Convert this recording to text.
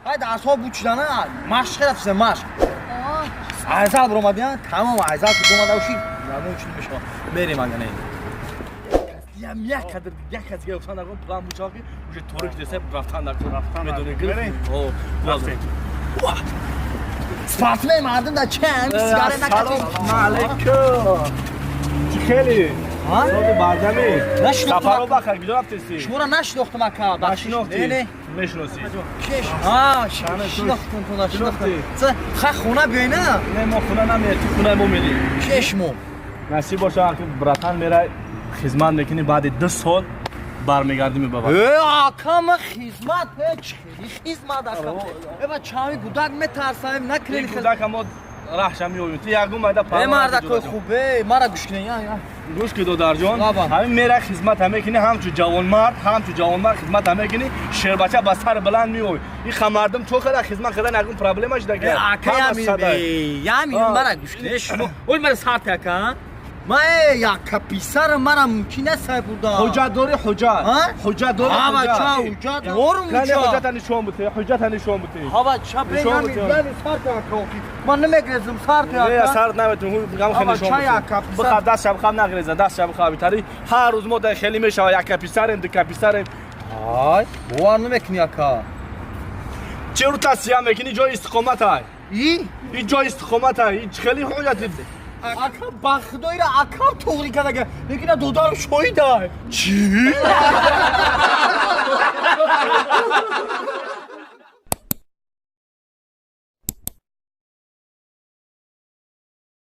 Ай дарсҳо бучидана машқ рафтем машқ. Айзал биромадиан, тамом айзал ки омада уши, ягон чи намешава. Мерем ага не. Ям як қадр як қадр гуфтан накун план буча ки уже торик десе рафтан накун. Рафтан Медонӣ накун. Мерем. О, Рафтем. Спортсмен мардум да чанд сигарет накашид. Салом алейкум. Чӣ хеле? Ҳа? Соди бардами. Нашинохтам. Сафаро бахар куҷо рафтеси? Шуморо нашинохтам ака. Нашинохтӣ? Не, не. Мешиносӣ. Кеш. Ҳа, Шана, шинохтам туна, шинохтам. Шинохтӣ? Ха хона биёй на? Не, мо хона намеяд, ту хонаи мо мерӣ. Кеш мо. Насиб боша, ки братан мерай хизмат мекунӣ, баъди 2 сол бармегардӣ мебабад. Э, ака, ма хизмат, э, чӣ хели хизмат ака. Э, ба чами гудак метарсам, накунед хизмат. Кӯдака мо раҳша меоем. Ту ягон майда Э, мардакои хуб, э, мара гӯш кунед, я, я. Гӯш ки, додарҷон, Лаба. ҳамин мера хизмат мекунӣ, ҳамчу ҷавонмард, ҳамчу ҷавонмард хизмат мекунӣ, шербача ба сар баланд меой. Ин мардум чо хела хизмат кардан ягон проблема шуда? Э, ака, ями, э, ями, мара гӯш кунед, шумо. Ой, мара сарт ака. Ма э, яка писар мара мумкин аст сай бурда. Ҳуҷҷат дорӣ, ҳуҷҷат? Ҳа? Ҳуҷҷат дорӣ? Ҳа, бача, ҳуҷҷат дорум, Кане ҳуҷҷат. ҳуҷҷата нишон бите, ҳуҷҷата нишон бите. Ҳа, бача, бе, Нишон ями, бите. ями, сарт ака, охи. Ман намегрезам, сарт Не, ака. сарт наметун, гам Ҳа, хеле нишон бача, бите. яка писар. Бихаб, даст шаб хаб нагреза, даст шаб хаб тари. Ҳар рӯз мо дар хеле мешава, яка писарем, дука писарем. Ай, бовар намекунӣ ака. Чӣ рӯ тасия мекунӣ? Ҷои истиқомат ай. И? Ин ҷои истиқомат ай. Ин хеле ҳуҷҷати. Ака, ба худоира акам туғри кардага, лекин додарам шоҳида. Чӣ?